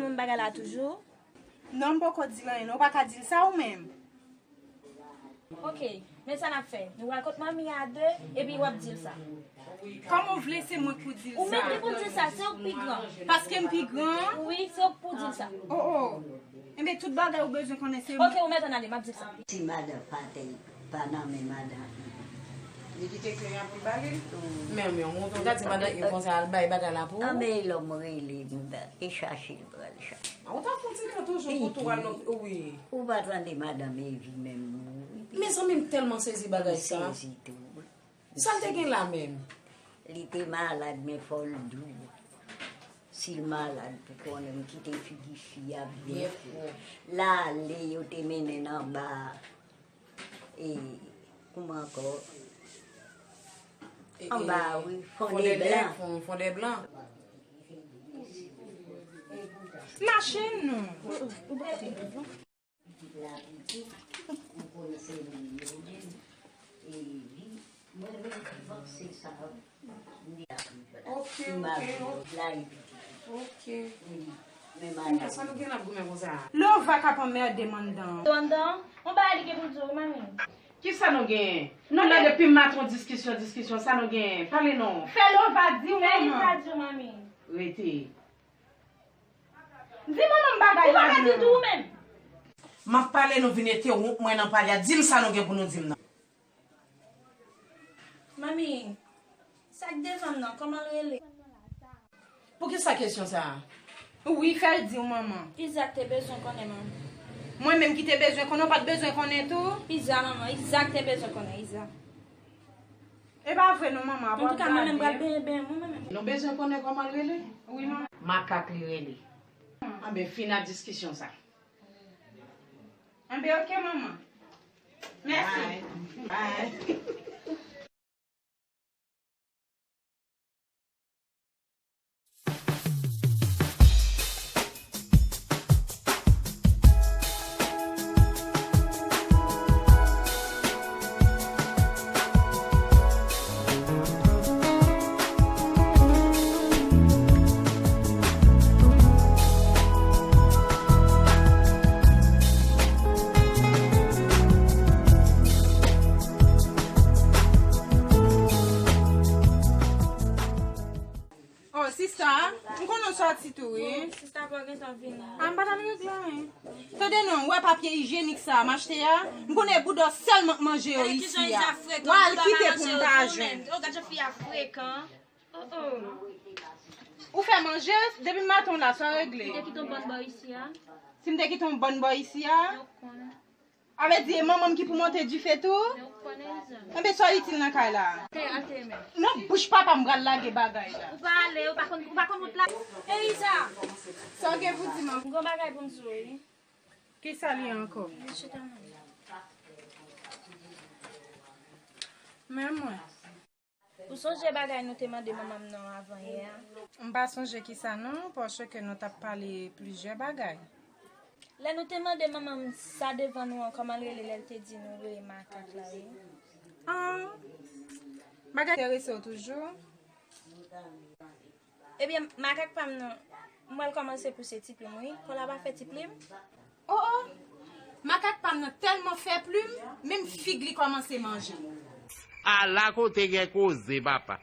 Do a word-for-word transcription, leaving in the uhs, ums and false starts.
Menm bagay la toujou. Non, m poko di l anyen, non, ou pa ka di l sa ou menm. Ok, men sa n ap fè. Nou pral kot manmi a de, epi w ap di l sa. Kòman w vle se mwen k pou di l sa? Ou menm ki pou di l sa, se ou k pi gran. Paske m pi gran? Wi, se ou k pou di l sa. Oh, oh. Enben, tout bagay ou bezwen konnen se mwen. Ok, ou mèt ann ale, m ap di l sa. Si madan pa te, pa nan men madan. Li kite kle a pou l ba li? Men, men, ou gade madan Iv konsa al bay bagay la pou ou? Anben, lòm rele m, e chache l pral chache. A, ou t ap fè yon ti tan toujou pou tou al nan, wi. Ou pa tande madanm Evi menm non. Mezanmi, m tèlman sezi bagay sa. Sezi tou. Sa l te gen la menm? Li te malad, men fò l dou. Si l malad, pou konnen m kite figi fi a byen fou. L ale, yo te mennen l anba. E, kouman ankò? E, anba, e, wi, Fondèblan. Fondèblan. Machin nou. Ok, ok, ok. Ok. Sa nou gen ap goumen konsa? Lova k ap anmède m anndan. Anndan? On bagay li gen pou l di w, manmi. Kisa nou genyen? Nou la depi maten, diskisyon, diskisyon, sa nou genyen? Pale non. Fè Lova di w, manman. Fè Lova di w, manmi. Rete. Di manman m bagay la. Ou pa ka di l tou ou menm. M ap pale, nou vin entewonp mwen nan pale a. Di m sa nou gen pou nou di m nan. Manmi, sa k devan m nan, kòman l rele? Poukisa kesyon sa a? Wi, fè l di w, manman. Iza k te bezwen konnen, manman. Mwen menm ki te bezwen konnen, ou pa t bezwen konnen tou? Iza, manman, Iza k te bezwen konnen, Iza. E pa vre non, manman, ap grave. Antouka, mwen menm pral benyen, benyen mwen menm. Nou bezwen konnen kòman l rele? Wi, manman. Makak li rele. Anben, fin a diskisyon sa. Anben, ok, manman. Mèsi. Bye. Bye. Oh, sista, m konnen w sòti tou, wi. Wi, sista, pa gentan vini. A, m pa t al regle anyen. Tande non, ou wè papye ijyenik sa a m achte a? M konnen bouda w sèlman k manje yo isi a. W al kite pou m ta jwenn. Oh, gad jan fi a frekan. Oh, oh. Ou fè manje, depi maten w la, sa w regle? Li te kite yon bòn bò isi a. Si m te kite yon bòn bò isi a? Yo konnen. A vle di, e manman m ki pou monte dife tou? Men ou konnen, Iza. Enben, sa w itil nan kay la? Te, al te men. Nan bouch papa m pral lage bagay la. Ou pa ale, ou pa konn, ou pa konn wout la. Ey, Iza! Sa w gen pou di m ankò? M gon bagay pou m di w, wi. Kisa li ye ankò? Vin chita non. Men mwen. Ou sonje bagay nou te mande manman m nan avan yè a? M pa sonje kisa non, paske nou t ap pale plizyè bagay. Lè nou te mande manman m sa devan nou an, kòman l rele lè l te di nou rele makak la, wi? Ah, bagay enterese w toujou? Ebyen, makak pa m nan, m wè l kòmanse pouse ti plim, wi. Kò l ap fè ti plim. Oh, oh! Makak pa m nan tèlman fè plim, menm fig li kòmanse manje. Ala kote gen koze, papa!